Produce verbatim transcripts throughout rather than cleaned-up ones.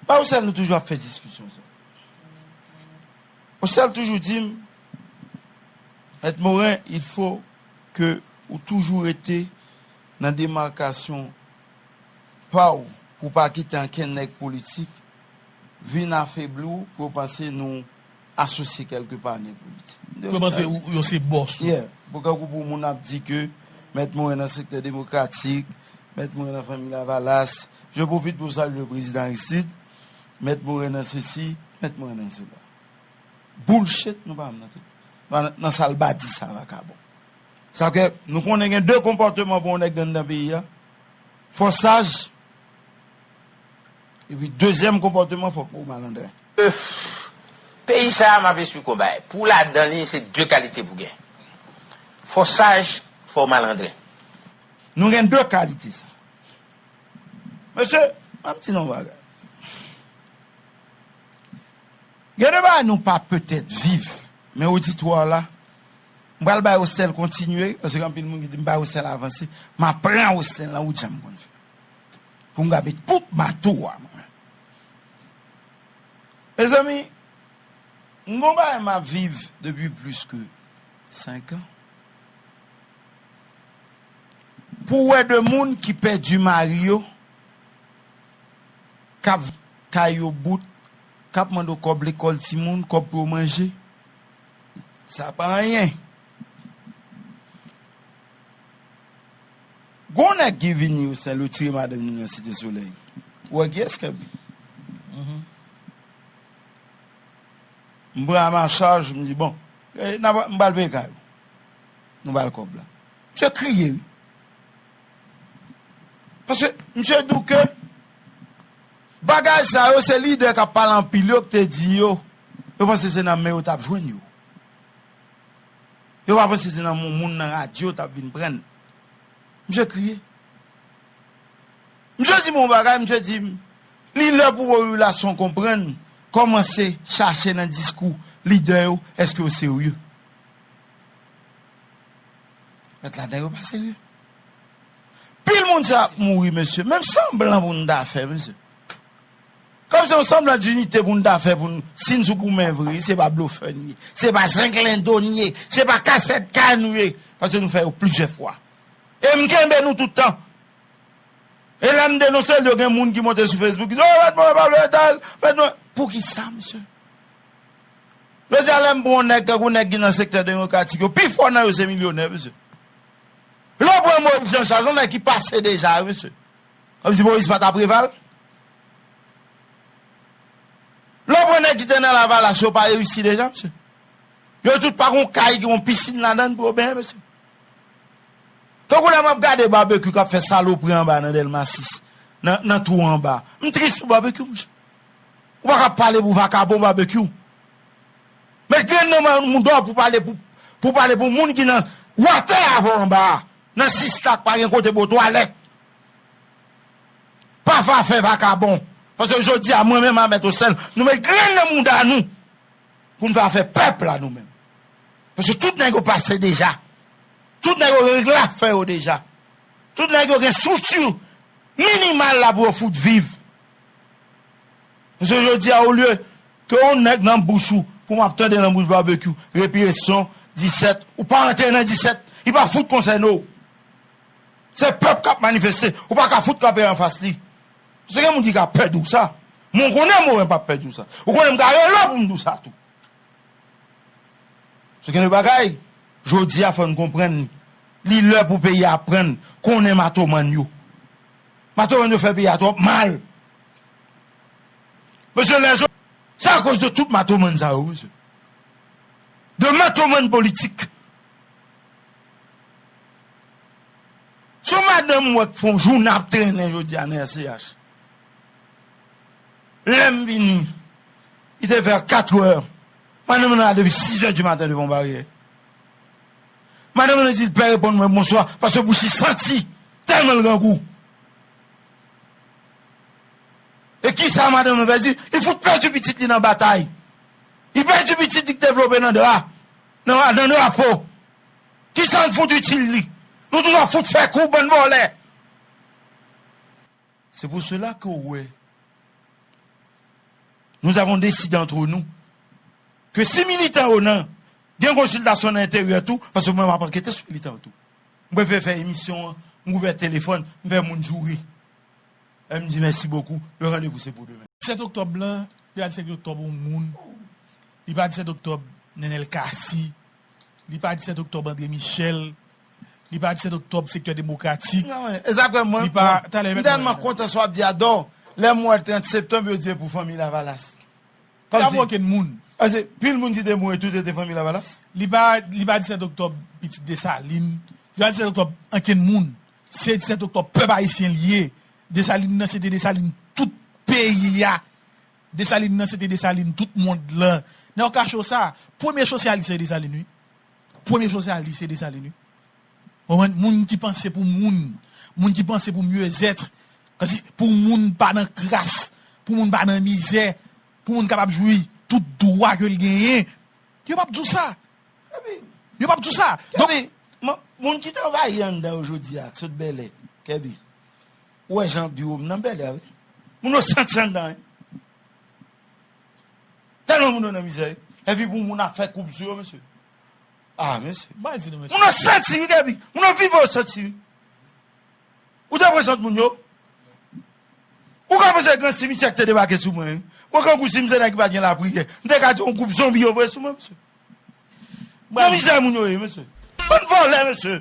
Ba Ocel, nou toujou ap fè diskisyon sa. Ocel toujou di m, Mèt Moren, il faut que ou toujou rete nan demakasyon pa w, pou w pa kite ankenn nèg politik vin afebli w, pou yo panse nou asosye kèlke pa nèg politik. Pou yo panse yo se bòs ou. Yeah. Pou kankou pou moun ap di ke Mèt Moren nan sektè demokratik, Mèt Moren nan fanmi Lavalas. Je pwofit pou salye le prezidan Aristide, Mèt Moren nan sesi, Mèt Moren nan sela. Bullshit, nou pa menm nan tout. Nan, nan sal badi sa, vakabon. Sa ke nou konnen gen de konpòteman pou yon nèg anndan peyi a. Fò saj, epi dezyèm konpòteman, fòk ou malandren. Peyi sa a, m ap esplike w bagay. Pou w ladan li, se de kalite pou gen. Fò w saj, fò w malandren. Nou gen de kalite sa. Mesye, ann di nou yon bagay. Gen de bagay nou pa petèt viv, men oditwa la, m pral bay Ocel kontinye, paske anpil moun ki di m bay Ocel avanse, m ap pran Ocel nan wout jan m konn fè. Pou m ka met tout mato a mwen. Mezanmi, m gon bagay m ap viv depi plis ke senk an. Pou w wè de moun ki pèdi mari yo, k ap kay yo bout, k ap mande w kòb lekòl timoun, kòb pou yo manje, sa pa anyen. Gon nèg ki vini yo sèl yo tire madanm li nan Site Solèy. Ou wè kiyès k ap vini? M pran m an chaj, m di, bon, eh, n a, m pral peye kay ou. Nou ba l kòb la. Misye kriye, wi. Paske misye di w ke bagay sa yo, se lidè k ap pale anpil yo ki te di yo, yo panse se nan men yo t ap jwenn yo. Yo pa panse se nan moun, moun nan radyo t ap vin pran l. Misye kriye. Misye di m yon bagay, misye di m, li lè pou popilasyon konprann, kòmanse chache nan diskou lidè yo, èske yo serye. Mèt ladan yo pa serye. Pil moun sa ap mouri, mesye. Menm sanblan pou n ta fè, mesye. Kòm se yon sanblan dinite pou n ta fè pou n, si n sou goumen vre, se pa blofè n ye, se pa zenglendo n ye, se pa kasèt kay nou ye, paske nou fè yo plizyè fwa. E m kenbe nou tout tan. E lè m denonse l, yo gen moun ki monte sou Facebook, ki di, o, Mèt Moren pa vle tèl, Mèt Moren. Poukisa, mesye? Jodi a, lè m pran yon nèg, tankou nèg ki nan sektè demokratik yo, pifò nan yo se milyonè, mesye. Lè w pran Moyiz Jan Chaj, yon nèg ki pase deja, wi, mesye. Kòmsi Moyiz pa t ap Preval. Lè w pran nèg ki te nan Lavalas, yo pa reyisi deja, mesye. Yo tout pa gon kay ki gon pisin ladan l pou yo benyen, mesye. Tankou lè m ap gade Babekyou k ap fè salopri anba nan Dèlma sis, nan, nan twou anba. M tris pou Babekyou, mesye. Ou pa ka pale pou vakabon Babekyou. Met grenn nan mouda w pou pale pou, pou pale pou moun ki nan watè avè w anba a. Nan sis la k pa gen kote bo twalèt. Pa va fè vakabon. Paske jodi a, mwen menm a Mèt Osèl, nou met grenn nan mouda nou. Pou n fè afè pèp la nou menm. Paske tout nèg yo pase deja. Tout nèg yo regle afè yo deja. Tout nèg yo gen estrikti minimal la pou yo fout viv. Paske jodi a, olye ke yon nèg nan bouch ou, pou m ap tande nan bouch Babekyou, repiye son, disèt, ou pa antre nan disèt, li pa fout konsène w. Se pèp k ap manifeste, ou pa ka fout kanpe anfas li. Paske gen moun ki ka pè di w sa. Mwen, ou konnen Moren p ap pè di w sa. Ou konnen m ka rele w pou m di w sa tou. Se gen de bagay, jodi a, fò n konprann li. Li lè pou peyi a aprann konnen matomann yo. Matomann yo fè peyi a twòp mal. Mesye, lè jodi, se akoz de tout matomann sa yo, mesye. De matomann politik. Se yon madanm m wè k fè yon jounen ap trennen jodi a nan R C H. Lè m vini, li te vè katrè. Madanm nan la depi sizè di maten devan baryè. Madanm nan di l pè reponn mwen bonswa, paske bouch li santi tèlman l grangou. E kisa madanm nan pèdi? Li fout pèdi pitit li nan batay. Li pèdi pitit li k te vlope nan dra, nan, nan drapo. Kisa n fout itil li? Nou toujou ap fout fè kou, bann vòlè. Se pou sela ke w wè Nous avons décidé entre nous que si militan yo nan gen konsiltasyon nan enteryè tou, paske mwen m ap ankete sou militan yo tou. M prefere fè emisyon an, m ouvè telefòn, m fè moun joure. E m di mèsi bokou, le randevou se pou demen. Sèt oktòb lan, li pa di sèt oktòb yon moun, li pa di sèt oktòb Nenel Cassy, li pa di sèt oktòb André Michel, li pa di sèt oktòb sektè demokratik. Non, men, egzakteman, mwen, li pa, mwen, talè, m tèlman kontan sa w ap di a, dò, lè m wè trant septanm, yo di e pou fanmi Lavalas. Li pa pou okenn moun. Paske pil moun ki te mouri tou te, te fanmi Lavalas. Li pa, li pa di sèt oktòb pitit Desalin. Li pa di sèt oktòb ankenn moun. Se di sèt oktòb pèp ayisyen li ye. Desalin nan se te Desalin tout peyi a. Desalin nan se te Desalin tout mond lan. Nèg yo kache w sa. Premye sosyalis se Desalin, wi. Premye sosyalis se Desalin, wi. Konprann? Moun ki panse pou moun, moun ki panse pou myezèt, kòmsi pou moun pa nan kras, pou moun pa nan mizè, pou moun kapab jwi tout dwa ke l genyen. Yo p ap di w sa. Yo p ap di w sa. Donk, Kèbi, moun ki travay anndan yo jodi a, k sot Bèlè, Kèbi, ou wè jan biwo m nan Bèlè a, wi. Moun yo santi anndan, wi. Tèlman moun yo nan mizè, wi. Epi pou moun ap fè koub sou yo, mesye. Ah, mesye. M pral di nou, mesye. Moun yo santi, wi, Kèbi. Moun yo vivan, yo santi, wi. Ou te prezant moun yo? Ou ka panse gran simityè ki te debake sou mwen, wi. Mwen, grangou, si m se nèg ki pa t gen lapriyè, m te ka di yon gwoup zonbi yo voye sou mwen, mesye. Nan mizè moun yo ye, mesye. Bann vòlè, mesye.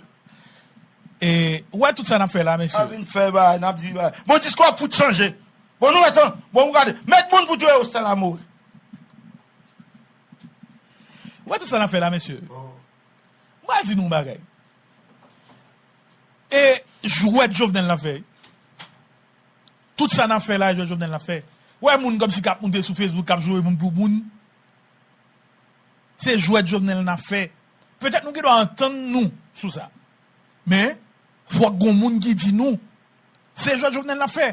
E, ou wè tout sa n ap fè la, mesye. N ap vin fè bagay, n ap di bagay. Bon, disko ap fout chanje. Bon, nou wè tan. Bon, ou gade. Met moun pou dwe yo san lanmou. Ou wè tout sa n ap fè la, mesye. M pral di nou yon bagay. E jwèt Jovenel n ap fè. Tout sa n ap fè la, e jwèt Jovenel n ap fè. Ou wè moun kòmsi k ap moute sou Facebook, k ap joure moun pou moun. Se jwèt Jovenel n ap fè. Petèt nou gendwa antann nou sou sa. Men, fòk gon moun ki di nou, se jwèt Jovenel n ap fè.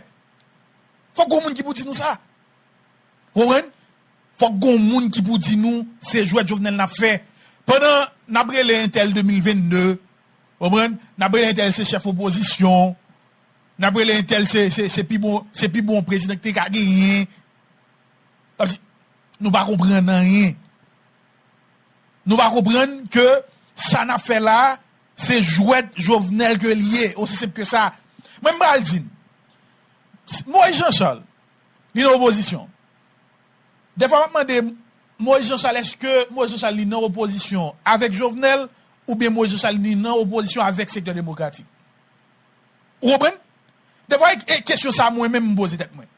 Fòk gon moun ki pou di nou sa. Ou konprann? Fòk gon moun ki pou di nou, se jwèt Jovenel n ap fè. Pandan n ap rele entèl de mil vennde, ou konprann? N ap rele entèl se chèf opozisyon. N ap rele entèl se, se, se pi bon, se pi bon prezidan ki te ka genyen. Kòmsi nou pa konprann anyen. Nou pa konprann ke sa n ap fè la, se jwèt Jovenel ke l ye, osi senp ke sa. Mwen, m pral di n, Moïse Jean Charles, li nan opozisyon. Dèfwa, m ap mande Moïse Jean Charles, èske Moïse Jean Charles li nan opozisyon avèk Jovenel, oubyen Moïse Jean Charles li nan opozisyon avèk sektè demokratik? Ou konprann? Dèfwa, e, e kesyon sa, mwen menm, m poze tèt mwen.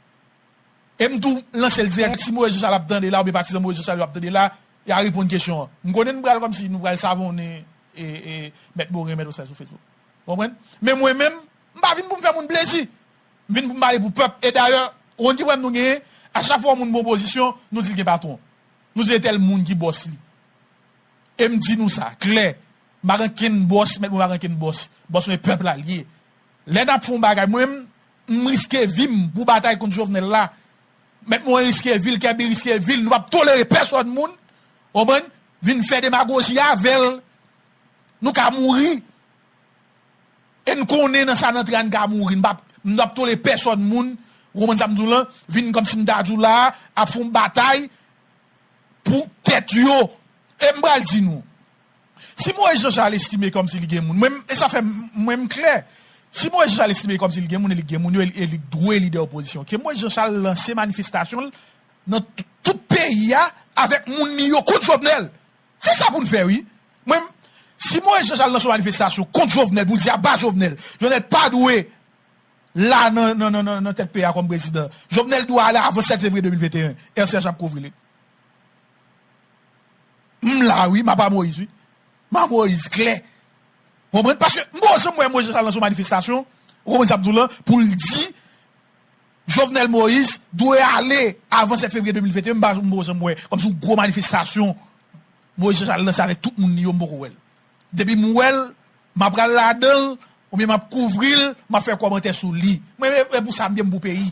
E m tou lanse l dirèk. Si Moïse Jean Charles ap tande la, oubyen patizan Moïse Jean Charles yo ap tande la, y a reponn kesyon an. M konnen n pral kòmsi nou pral savonnen, e, e, Mèt Morin, Mèt Osay sou Facebook. Ou konprann? Men mwen menm, m pa vin pou m fè moun plezi. M vin pou m pale pou pèp. E dayè, ou konn ki pwoblèm nou genyen? A chak fwa yon moun pran pozisyon, nou di l gen patwon. Nou di entèl moun ki bòs li. E m di nou sa klè, m pa gen kenn bòs, Mèt Morin pa gen kenn bòs. Bòs mwen, pèp la l ye. Lè n ap fè yon bagay, mwen menm, m riske vi m pou batay kont Jovenel la. Mèt Morin riske vi l, Kèbi riske vi l. Nou p ap tolere pèsòn moun, konprann, vin fè demagoji avè l. Nou ka mouri. E n konnen nan sa n antre a, n ka mouri. N p ap, n p ap tolere pèsòn moun, ou konprann sa m di w lan, vin kòmsi m ta di w la, ap fè yon batay pou tèt yo. E m pral di nou, si Moïse Jean Charles estime kòmsi li gen moun, mwen, e sa fè m, mwen m klè, si Moïse Jean Charles estime kòmsi li gen moun, e li gen moun yo, e li, e li dwe lidè opozisyon, ke Moïse Jean Charles lanse manifestasyon l nan t-, tout peyi a avèk moun li yo kont Jovenel. Se sa pou n fè, wi. Mwen, si Moïse Jean Charles lanse yon manifestasyon kont Jovenel, pou l di aba Jovenel, Jovenel pa dwe la nan, nan, nan, nan, nan tèt peyi a kòm prezidan. Jovenel dwe ale avan sèt fevriye de mil venteyen. R C H ap kouvri li. M la, wi, m aba Moïse, wi. M aba Moïse, klè. Ou konprann? Paske m pa janm wè Moïse Jean Charles lanse yon manifestasyon, ou konprann sa m di w lan, pou l di Jovenel Moïse dwe ale avan sèt fevriye de mil venteyen, m pa, m pa janm wè. Kòmsi yon gwo manifestasyon Moïse Jean Charles lanse avèk tout moun li yo, m poko wè l. Depi m wè l, m ap pral ladan l, oubyen m ap kouvri l, m ap fè kòmantè sou li. Mwen, e, e pou sa m ye, m pou peyi.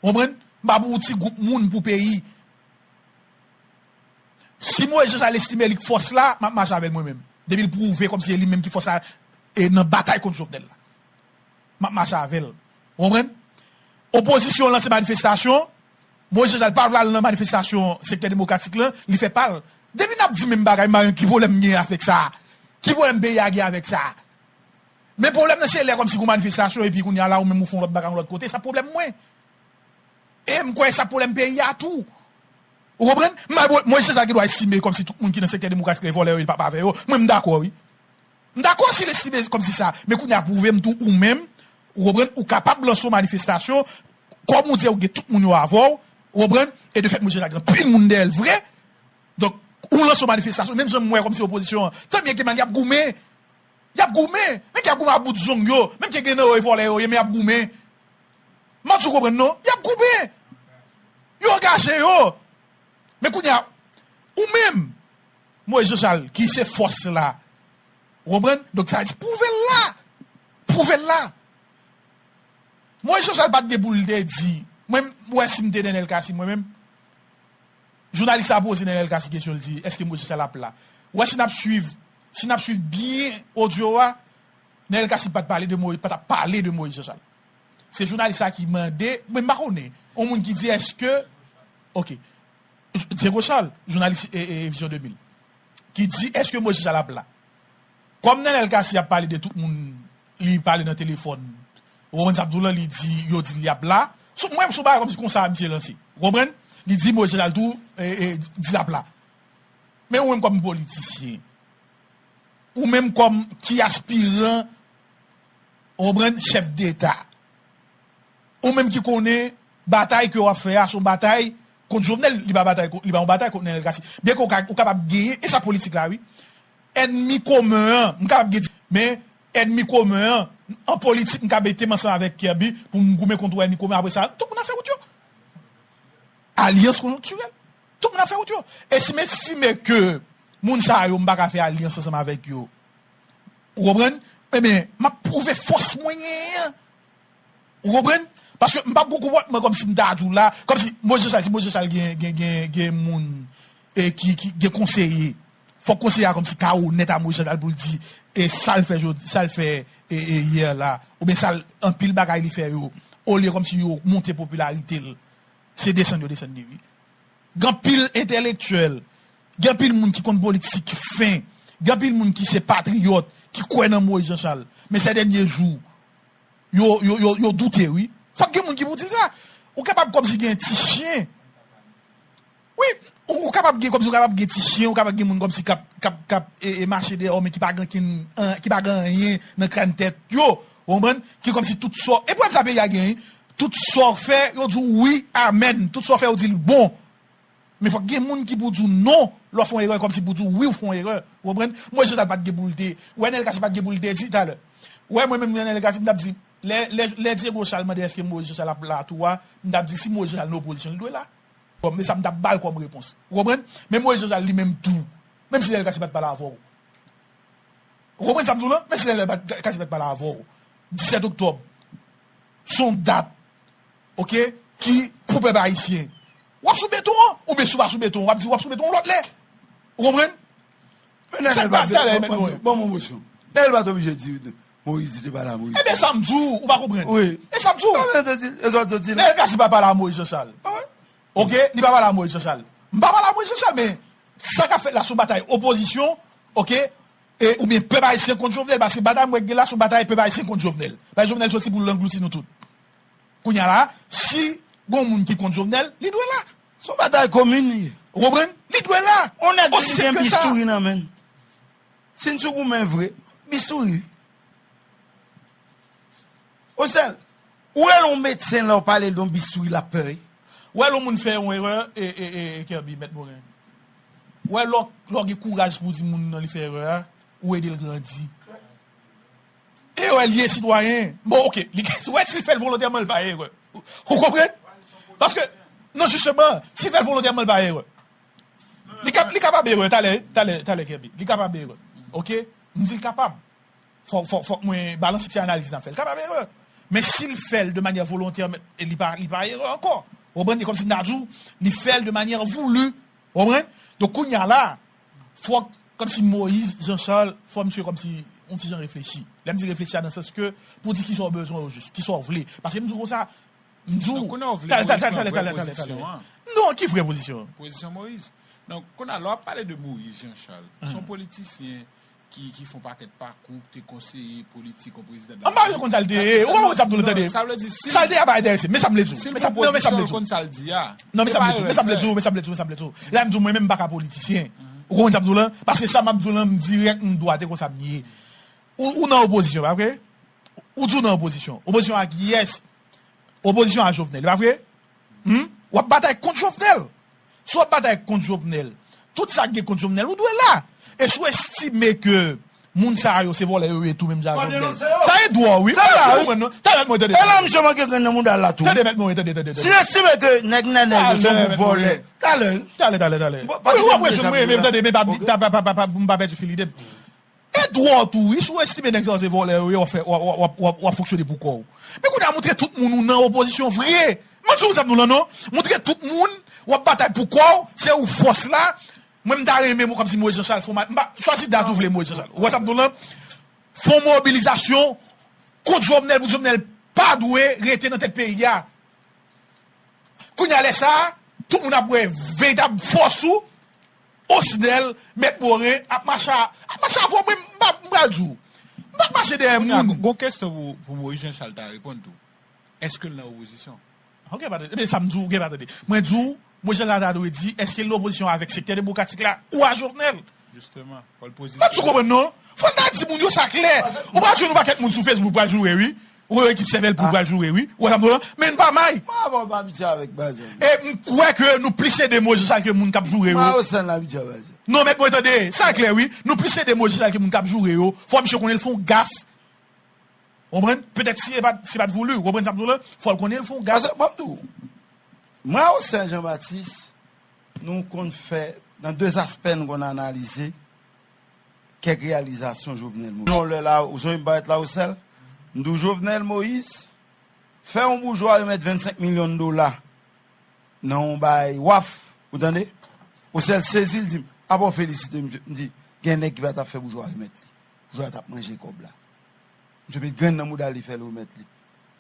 Ou konprann? M pa pou yon ti gwoup moun, m pou peyi. Si Moïse Jean Charles estime li k fòs la, m ap mache avè l mwen menm. Depi l pwouve kòmsi se li menm ki fòs la, e nan batay kont Jovenel la. M ap mache avè l. Ou konprann? Opozisyon lanse manifestasyon, Moyiz Jan Chal pa vle al nan manifestasyon sektè demokratik lan, li fè pa l. Depi n ap di menm bagay, m pa wè ki pwoblèm m gen avèk sa. Ki pwoblèm peyi a gen avèk sa? Men pwoblèm nan se lè kòmsi gon manifestasyon epi kounye a la ou menm ou fè yon lòt bagay yon lòt kote, sa pwoblèm mwen. E m kwè sa pwoblèm peyi a tou. Ou konprann? Mwen, Moyiz Jan Chal gen dwa estime kòmsi tout moun ki nan sektè demokratik la e vòlè yo, e l p ap avè yo. Mwen, m dakò, wi. M dakò si l estime kòmsi sa. Men kounye a pwouve m tou ou menm, ou konprann, ou kapab lanse yon manifestasyon, kòm ou di ou gen tout moun yo avè w, ou konprann, e de fèt Moyiz Jan Chal gen anpil moun dèyè l vre. Donk, ou lanse yon manifestasyon, menm jan m wè kòmsi opozisyon an, tan byen ke mal y ap goumen. Y ap goumen. Menm ke y ap goumen a bout zong yo. Menm ke gen nan yo e vòlè yo ye, men y ap goumen. Mwen di w konprann non. Y ap goumen. Yo angaje yo. Men kounye a, ou menm, Moyiz Jan Chal, ki se fòs la. Ou konprann? Donk sa di, pwouve l la. Pwouve l la. Moyiz Jan Chal pa t gen pou l te di, mwen, m wè si m te Nenel Cassy, mwen menm, jounalis la poze Nenel Cassy kesyon, l di, èske Moyiz Jan Chal ap la? Ou wè si n ap swiv, si n ap swiv byen odyo a, Nenel Cassy pa t pale de Moyiz, pa t ap pale de Moyiz Jan Chal. Se jounalis la ki mande, mwen m pa konnen, yon moun ki di èske, ok, Diego Charles, jounalis e, e, Vision de mil, ki di èske Moyiz Jan Chal ap la? Kòm Nenel Cassy ap pale de tout moun, li pale nan telefòn, ou konprann sa m di w lan, li di, yo di l y ap la. Sou, mwen, sou bagay kòmsi konsa misye lanse. Ou konprann? Li di Moyiz Jan Chal tou, e, e, di l ap la. Men ou menm kòm politisyen, ou menm kòm ki aspiran, ou konprann, chèf deta, ou menm ki konnen batay ke w ap fè a, se yon batay kont Jovenel, li pa batay, li pa yon batay kont Nenel Cassy. Byen ke w ka, ou kapab genyen, e sa politik la, wi. Ènmi komen an, m kapab gen, men ènmi komen an, an politik, m ka mete m ansanm avèk Kirby pou m goumen kont yon ènmi komen. Apre sa, tout moun ap fè wout yo. Alyans konjonktirèl. Tout moun ap fè wout yo. E si m estime ke moun sa yo, m pa ka fè alyans ansanm avèk yo, ou konprann? Ebyen, m ap pwouve fòs mwen genyen an. Ou konprann? Paske m p ap gon konpòtman kòmsi m ta di w la, kòmsi Moyiz Jan Chal, si Moyiz Jan Chal gen, gen, gen, gen moun e ki, ki gen konseye, fòk konseye a kòmsi ka onèt a Moyiz Jan Chal pou l di, e sa l fè jodi, sa l fè e, e yè la, oubyen sa l, anpil bagay li fè yo, olye kòmsi yo monte popilarite l, se desann yo desann li, wi. Gen anpil entèlektyèl, gen anpil moun ki konn politik, ki fen, gen anpil moun ki se patriyòt, ki kwè nan Moyiz Jan Chal. Men sè dènye jou, yo, yo, yo, yo doute, wi. Fòk gen moun ki pou di l sa. Ou kapab kòmsi gen ti chen. Wi, ou, ou kapab gen, kòmsi ou kapab gen ti chen, ou kapab gen moun kòmsi k ap, k ap, k ap, e, e, mache dèyè w, men ki pa gen ankenn, an, ki pa gen anyen nan kràn tèt yo. Ou konprann? Ki kòmsi tout sa w, e pwoblèm sa peyi a genyen, tout sa w fè, yo di w wi, amèn. Tout sa w fè, yo di l bon. Men fòk gen moun ki pou di w non, lè w fè yon erè, kòmsi pou di w wi, w fè yon erè. Ou konprann? Moyiz Jan Chal pa t gen pou l te, ou wè Nenel Cassy pa t gen pou l te di talè. Ou wè mwen menm, Nenel Cassy, m t ap di, lè, lè, lè Diego Charles mande èske Moyiz Jan Chal ap la tou a, m t ap di si Moyiz Jan Chal nan opozisyon, li dwe la. Bon, men sa m t ap ba l kòm repons. Ou konprann? Men Moyiz Jan Chal li menm tou, menm si Nenel Cassy pa t pale avè w, ou konprann sa m di w lan? Menm si Nenel Cassy pa t pale avè w, disèt oktòb, se yon dat, oke, ki pou pèp ayisyen. W ap sou beton an, oubyen si w pa sou beton an, w ap di w ap sou beton yon lòt lè. Ou konprann? Men Nenel pa t, bon, bon, bon, bon, bon, Nènèl pa t oblije di Moyiz, li te pale a Moyiz. Ebyen, sa m di w, ou pa konprann. Wi. E sa m di w. Nènèl Cassy pa pale a Moyiz Jan Chal. Oke, li pa pale a Moyiz Jan Chal. M pa pale a Moyiz Jan Chal, men sa k ap fèt la se yon batay opozisyon, oke, e, oubyen pèp ayisyen kont Jovenel, paske batay mwen gen la se yon batay pèp ayisyen kont Jovenel. Paske Jovenel soti pou l anglouti nou tout. Kounye a la, si gon moun ki kont Jovenel, li dwe la. Se yon batay komin li ye. Ou konprann? Li dwe la. Yon nèg ki gen bistouri nan men l. Si n sou goumen vre, bistouri. Osèl, ou rele yon medsen lè w pale l de yon bistouri l ap pè wi. Ou wè lè yon moun fè yon erè, e, e, e, e Kirby, Mèt Moren. Ou wè lè w, lè w gen kouraj pou w di moun nan li fè erè a, ou ede l grandi. Erè l ye sitwayen. Bon, oke. Li, ou wè si l fè l volontèman, l pa erè. Ou konprann? Paske, non, jisteman, si l fè l volontèman, l pa erè. Li ka, li kapab erè, talè, talè, talè, Kirby. Li kapab erè. Oke? M di l kapab. Fò, fò, fòk mwen balanse ti analiz n ap fè. Li kapab erè. Men si l fè l de manyè volontè, e li pa, li pa erè ankò. Ou konprann? E kòmsi m ta di w, li fè l de manyè voulu. Ou konprann? Donk, kounye a la, fòk, kòmsi Moyiz Jan Chal, fò misye kòmsi, yon ti jan reflechi. Lè m di reflechi a nan sans ke, pou di kisa w bezwen o jis, kisa w vle. Paske m di w konsa, M di w, Donk, kounye a w vle Moïse pran vrè pozisyon an. Non, ki vrè pozisyon? Pozisyon Moïse. Donk, kounye a, lè w ap pale de Moïse Jean Charles, se yon politisyen ki, ki fè yon pakèt pakou, ki te konseye politik, yon prezidan de la Repiblik. An pa konn sa l te ye. Ou pa konn sa m di w, tande. Sa vle di, si. Sa l te ye a pa enterese m. Men sa m vle di w. Si l pran pozisyon, l konn sa l di a. Non, men sa m vle di w. Men sa m vle di w. Men sa m vle di w. La, m di w, mwen menm, m pa ka politisyen. Ou konprann sa m di w lan? Paske sa m ap di w lan, m dirèk, m dwat, e konsa m ye. Ou, ou nan opozisyon, pa vre? Ou di w nan opozisyon. Opozisyon a kiyès? Opozisyon a Jovenel, e pa vre? Hmm? W ap batay kont Jovenel. Si w ap batay kont Jovenel, tout sa k gen kont Jovenel, ou dwe la. E si w estime ke moun sa yo se vòlè yo ye tou menm jan ak Jovenel, sa e dwò, wi. Ou konprann, non? Talè, mwen tande. E la, misye manke grenn nan mouda l la tou. Tande, mèt Morin, tande, tande, tande. Si l estime ke nèg Nènèg yo se yon gwoup vòlè, talè. Talè, talè, talè. Ou ap rejoine mwen, men tande, men pa, pa, pa, pa, pa, m pa pèdi fil ide m. E dwòt ou, wi, si w estime nèg sa yo se vòlè yo ye, w ap fè, w ap, w ap, w ap, w ap fonksyone pou kò w. Men kounye a, montre tout moun ou nan opozisyon vre. Mwen di w sa pou nou lan, non. Montre tout moun, w ap batay pou kò w, se ou fòs la. Mwen, m ta renmen, mwen, kòmsi Moïse Jean Charles, fò m pa chwazi dat ou vle, Moïse Jean Charles. Ou wè sa m di w lan? Fè yon mobilizasyon kont Jovenel, pou Jovenel pa dwe rete nan tèt peyi a. Kounye a, lè sa a, tout moun ap wè veritab fòs ou, Osnel, Mèt Morin, ap mache a, ap mache avè w, mwen, m pa, m pral di w. M p ap mache dèyè moun. Gon kesyon pou, pou Moïse Jean Charles ta reponn tou. Èske l nan opozisyon? Ok, pa tande. Ebyen, sa m di w, ok, pa tande. Mwen di w, Moïse Jean Charles ta dwe di, èske l nan opozisyon avèk sektè demokratik la ou a Jovenel? Jisteman, fò l pozisyone. Mwen di w konprann, non? Fò l ta di moun yo sa klè. Ou pa jwenn yon pakèt moun sou Facebook pral joure, wi. Ou wè ekip sèvèl pou pral joure, wi. Ou wè sa m di w lan? Men n pa may. Mwen avè w pa abitye avèk baz. E m kwè ke nou plis ede Moïse Jean Charles ke moun k ap joure yo. Mwen avè w sèl n abitye avèk baz. Non, mèt mwen tande. Sa klè, wi. Nou plis ede Moïse Jean Charles ke moun k ap joure yo. Fò misye konnen l fè yon gaf. Ou konprann? Petèt si e pa, si pa t voulu, ou konprann sa m di w lan? Fò l konnen l fè yon gaf. Paske, ban m di w, mwen avè w sèl Jean Baptiste, nou konn fè, nan de zaspè nou konn analize kèk reyalizasyon Jovenel Moïse. Non, lè la, ou sonje m parèt la, Osèl? M di w Jovenel Moïse fè yon boujwa remèt vennsenk milyon dola nan yon bagay waf, ou tande? Osèl sezi, l di m, apa w felisite misye? M di, gen nèg ki pa t ap fè boujwa remèt li. Boujwa t ap manje kòb la. Misye met grenn nan mouda l, li fè l remèt li.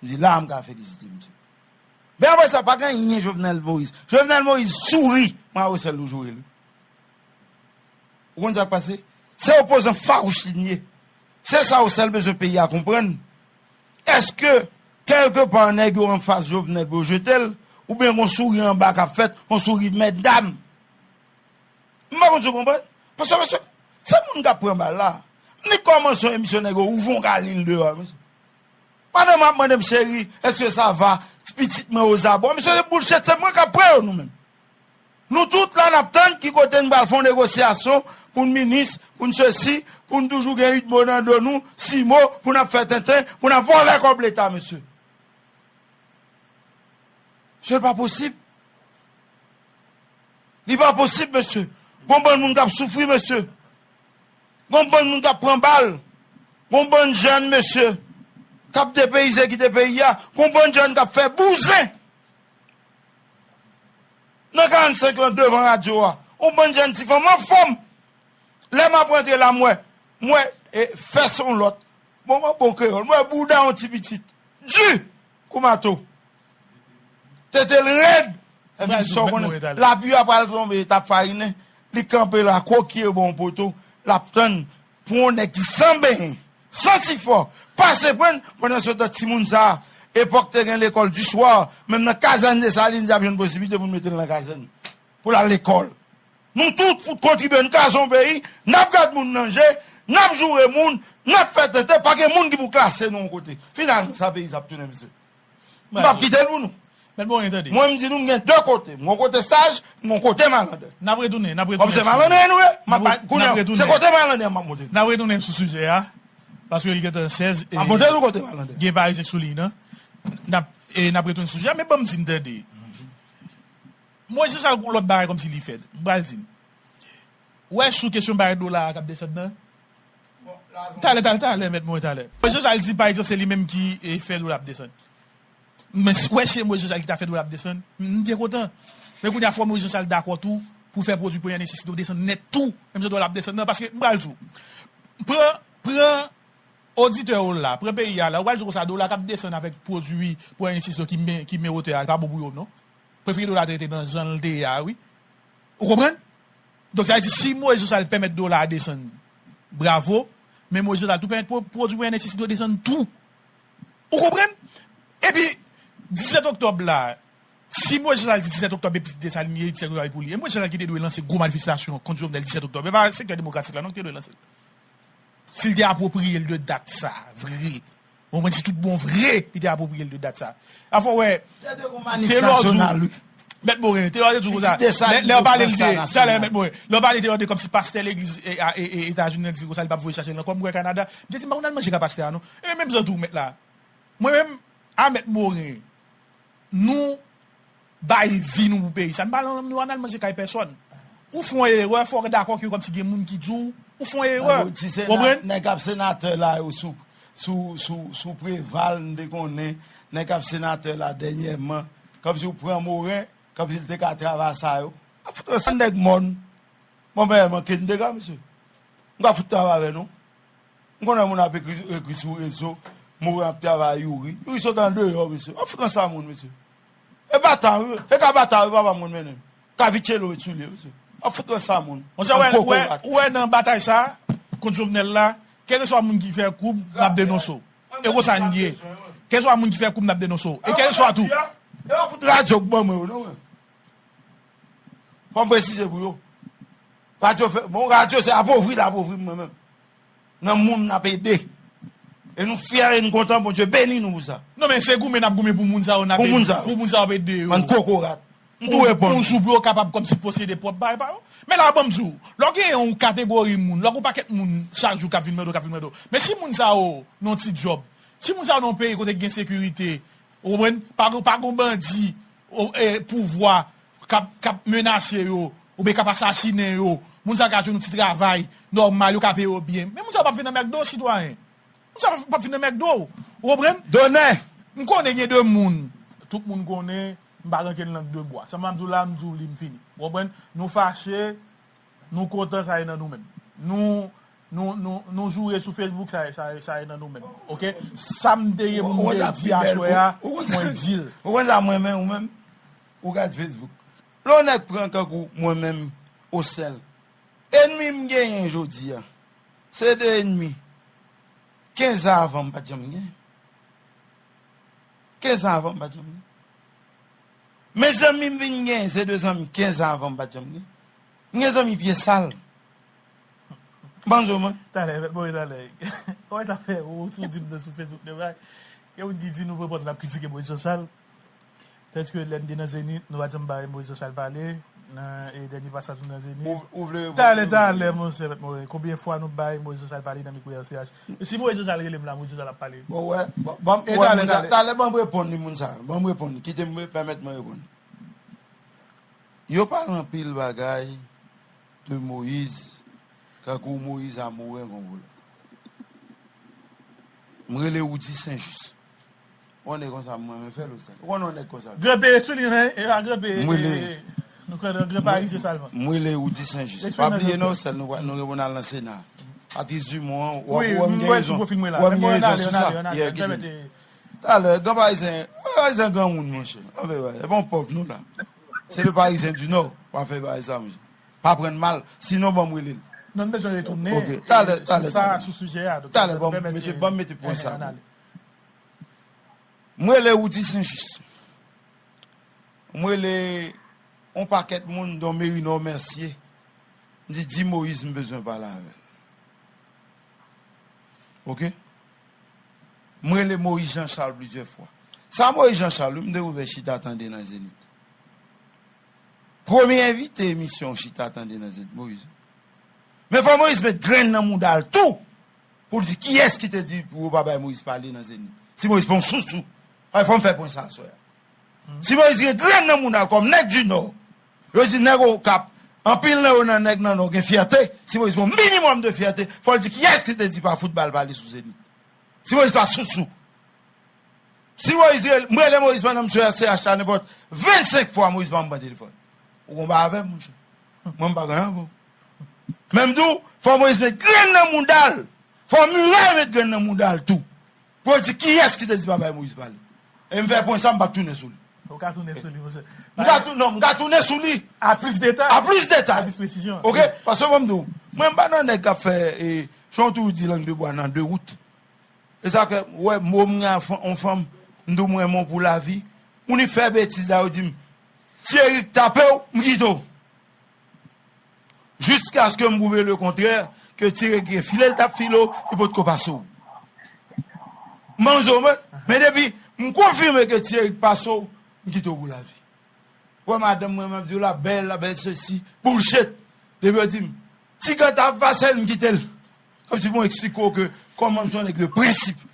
M di, la a m ka felisite misye. Men apre sa, pa gen anyen Jovenel Moïse. Jovenel Moïse souri, mwen avè w sèl nou joure l, wi. Ou konn sa k pase? Se opozan fawouch li n ye. Se sa Osèl bezwen peyi a konprann. Èske, kèlkepa, nèg yo anfas Jovenel pou yo jete l, oubyen gon souri anba k ap fèt, yon souri mètdam? M pa konn si w konprann. Paske, mesye, se moun k ap pran bal la. M li kòmanse yon emisyon nèg yo ouvri yon galil deyò a, mesye. Pandan m ap mande m, cheri, èske sa va? Ti pitit mwen ozabò. Mesye, se bullshit, se mwen k ap pran yo, nou menm. Nou tout la, n ap tann ki kote n pral fè yon negosyasyon pou n minis, pou n sesi, pou n toujou gen uit mo nan do nou, sis mo, pou n ap fè tenten, pou n ap vòlè kòb Leta, mesye. Mesye, li pa posib. Li pa posib, mesye. Gon bann moun k ap soufri, mesye. Gon bann moun k ap pran bal. Gon bann jèn, mesye, k ap depeyize, kite peyi a. Gon bann jèn k ap fè bouzen nan karannsenk lan devan radyo a. Yon bann jèn ti fanm anfòm. Lè m ap rantre la, m wè, m wè, e, fès yon lòt. Bon, mwen bon kreyòl. M wè bouda yon ti pitit di kou mato. Tete l rèd. Epi sa w konnen, lapli a pral tonbe, t ap farinen. Li kanpe la, kokiye bò yon poto. L ap tann pou yon nèg ki san benyen, san sifò, pase pran l. Pandan se tan, timoun sa a, epòk te gen lekòl di swa, menm nan kazèn Desalin, li ap jwenn posiblite pou n mete l nan kazèn pou l al lekòl. Nou tout fout kontribye, n kraze yon peyi, n ap gad moun nan je, n ap joure moun, n ap fè tenten, pa gen moun ki pou klase nou yon kote. Finalman, sa peyi sa ap tounen, mesye. M p ap kite l pou nou. Mèt Morin, tande. Mwen, m di nou, m gen de kote. M gon kote saj, m gon kote malandè. N ap retounen, n ap retounen. Kòm se malandè nou ye, m ap ba, kounye a, se kote malandè m ap monte. N ap retounen sou sijè a, paske li gentan sèz, e, m ap monte nou kote malandè. Gen Parizyen sou liy nan. N ap, e, n ap retounen sou sijè a, men ban m di n, tande. Mwen, se sa, gon lòt bagay kòmsi li fèt. M pral di n. Ou wè sou kesyon bagay dola a k ap desann nan? Talè, talè, talè, mèt mwen talè. Moïse Jean Charles di, pa egzanp, se li menm ki, e, fè dola ap desann. Men si, wè, si se Moïse Jean Charles ki ta fè dola ap desann, m, m byen kontan. Men kounye a, fò Moïse Jean Charles dakò tou pou fè pwodui premyè nesesite yo desann nèt tou, menm jan dola ap desann nan, paske m pral di w, pran, pran Oditè yo la, pran peyi a la, ou pral di konsa dola k ap desann avèk pwodui Premye Minis yo ki men, ki men wotè a, li pa bon pou yo, non. Prefere dola te rete nan jan l te ye a, wi. Ou konprann? Donk, sa vle di, si Moyiz Jan Chal pèmèt dola a desann, bravo, men Moyiz Jan Chal tou pèmèt pwo-, pwodui Premye Minis yo desann tou. Ou konprann? Epi, disèt oktòb la, si Moyiz Jan Chal di disèt oktòb e Desalin ye, disèt oktòb e pou li, e Moyiz Jan Chal ki te dwe lanse gwo manifestasyon kont Jovenel disèt oktòb, e pa sektè demokratik la, non, ki te dwe lanse l. Si l te apwopriye l de dat sa, vre. Ou konprann, si tout bon vre, li te apwopriye l de dat sa. Afè w wè, Telò di w, Mèt Moren, Telò te di w konsa. Lè, lè w pale l de, talè, Mèt Moren, lè w pale Telò de kòmsi pastè legliz e, a, e, e, Etazini an di konsa, li p ap voye chache l ankò, m kwè Kanada. M te di, m pa konn al manje ka pastè a, non. E menm jan tou, mèt la. Mwen menm, a Mèt Moren, nou bay vi nou pou peyi sa. Nou pa nan, nou ann al manje kay pèsòn. Ou fè yon erè, fò w dakò ke kòmsi gen moun ki di w, ou fè yon erè. Ou konprann? Nèg k ap senatè la yo sou, sou, sou, sou Preval, m te konnen, nèg k ap senatè la dènyèman, kòmsi w pran Moren, kòmsi l te ka travay sa yo. A fout ansanm nèg mòn. Bon, men, manke n dega, mesye. M ka fout travay avè nou. M konnen moun ap ekri, ekri sou rezo, Moren ap travay Youri. Youri sot andeyò, mesye. Ap fout ansanm moun, mesye. E bata, wi. E ka bata, wi, papa m konn mennen. Ka vitchelo ret sou li, mesye. Ap fout ansanm moun. Monchè, ou wè, ou wè, ou wè nan batay sa, kont Jovenel la, kèlkeswa moun ki fè koub, n ap denonse w. E konsa n ye. Kèlkeswa moun ki fè koub, n ap denonse w. E kèlkeswa tou. E w fout radyo k ban mwen yo, non, mwen. Fò m presize pou yo. Radyo fè, bon, radyo se apovri l apovri m mwen menm. Nan moun n ap ede. E nou fyè e nou kontan, Bondye beni nou pou sa. Non, men se goumen n ap goumen pou moun sa yo, n ap ede. Pou moun sa yo. Pou moun sa yo ap ede yo. Bann kokorat. M tou reponn. Yon jou pou yo kapab kòmsi posede pwòp bagay pa yo. Men la, ban m di w, lè w gen yon kategori moun, lè w gen yon pakèt moun chak jou k ap vin mande w, k ap vin mande w. Men si moun sa yo nan yon ti djòb, si moun sa yo nan yon peyi kote gen sekirite, ou konprann? Pa gon, pa gon bandi, o, e, pouvwa k ap, k ap menase yo, oubyen k ap asasinen yo. Moun sa yo ka jwenn yon ti travay nòmal, yo ka peye yo byen. Men moun sa yo p ap vin nan McDo, sitwayen. Moun sa yo p ap vin nan McDo. Ou konprann? Donè! M konnen gen de moun, tout moun konnen, m pa ranke nan lang de bwa. Sa m ap di w la, m di w li, m fini. Ou konprann? Nou fache, nou kontan, sa e nan nou menm. Nou, nou, nou, nou joure sou Facebook, sa, sa, sa e nan nou menm. Oke? Sa m te gen pou m te di aswè a, mwen di l. Ou konn sa m renmen ou menm? Ou gad Facebook. Lè yon nèg pran kankou mwen menm, Osèl. Enmi m genyen jodi a, se de enmi kenz an avan m pa t janm gen. Kenz an avan m pa t janm gen. Men zanmi m vin gen, se de zanmi kenz an avan m pa t janm gen. M gen zanmi pye sal. Ban m di w mwen. Talè, mèt Moyiz talè. Ou wè sa fè, ou sou di m nan sou Facebook de bagay. Gen moun ki di nou pran pòz n ap kritike Moyiz Jan Chal. Tèske lè n te nan Zenith, nou pa t janm bay Moyiz Jan Chal pale. Nan, e, dènye pasaj nou nan Zenith. Ou, ou vle, talè, talè, monchè, mèt Moyiz. Konbyen fwa nou bay Moyiz Jan Chal pale nan mikwo R C H? E si Moyiz Jan Chal rele m la, Moyiz Jan Chal ap pale. Bon, wè, ban, ban, e wè, talè, moun sa, talè, ban m reponn li, moun sa. Ban m reponn li. Kite m re-, pèmèt mwen reponn. Yo pale anpil bagay de Moyiz, kankou Moyiz a mouri konplo. M rele Woody Saint-Just. Ou konnen konsa mwen, mwen fè l ou sa. Ou konnen yon nèg konsa. Granpe sou li, non? E pa granpe, m rele, e, nou konnen granpe Ayisyen sèlman. M rele Woody Saint-Just. Pa bliye non, sèl nou, nou reponn al nan Sena. Patrice Dumont, w ap wè m gen rezon. Wi, m wè l sou pwofil mwen la. W ap wè m gen rezon sou sa. Yeah, kite m. Talè, gran Parizyen, Parizyen granmoun, monchè. Anben, wè, e bon pòv nou la. Se le Parisien du Nord, pa fè bagay sa, monchè. Pa pran n mal, sinon ban m rele l. Non, n bezwen retounen, ok, talè, e, talè, sou sa, talè, sou sijè a. Talè, ban m mete, ban m mete pwen sa. M rele Woody Saint-Just. M rele yon pakèt moun, dont Merinor Mercier. M di, di Moyiz m bezwen pale avè l. Oke? M rele Moyiz Jan Chal plizyè fwa. Sa Moyiz Jan Chal, wi, m te ouvè Chita Tande nan Zenith. Premye envite emisyon Chita Tande nan Zenith, Moyiz. Men fò Moyiz met grenn nan mouda l tou pou l di kiyès ki te di pou yo pa bay Moyiz pale nan Zenith. Si Moyiz pa yon sousou, fò m fè pwen sa aswè a. Si Moyiz gen grenn nan mouda l kòm nèg di Nò, yo di nèg Okap, anpil nan yo nan nèg nan Nò gen fyète, si Moyiz gen yon minimòm de fyète, fò l di kiyès ki te di pa fout bal pale sou Zenith. Si Moyiz pa sousou. Si Moyiz rele, m rele Moyiz pandan m sou R C H la nenpòt vennsenk fwa, Moyiz pa m pran telefòn. Ou konba avè m, monchè. Mwen m pa gen anyen avè w. Men m di w, fò Moyiz met grenn nan mouda l. Fò Miray met grenn nan mouda l tou. Pou yo di kiyès ki te di pa bay Moyiz pale. E m fè pwen sa, m p ap tounen sou li. Ou ka tounen sou li, monchè. M ka tou, non, m ka tounen sou li. A plis detay. A plis detay. A plis presizyon. Ok? Paske mwen m di w, mwen m pa nan nèg k ap fè e, jan w toujou di lang de bwa nan de wout. E sa fè, wè, mo m gen yon fanm, m di w mwen renmen w pou lavi. Ou ni fè betiz la, yo di m, Ti Erik tape w, m kite w. Jiskaske m pwouve lekontrè, ke Ti Erik gen file l t ap file w, li potko pase w. Manzo, men, men depi m konfime ke Ti Erik pase w, m kite w pou lavi. Wè madanm mwen, m ap di w la bèl, la bèl sesi, bullshit. Depi yo di m, ti ganta ap pase l, m kite l. Kòmsi pou m eksplike w ke kòman m se yon nèg de prensip.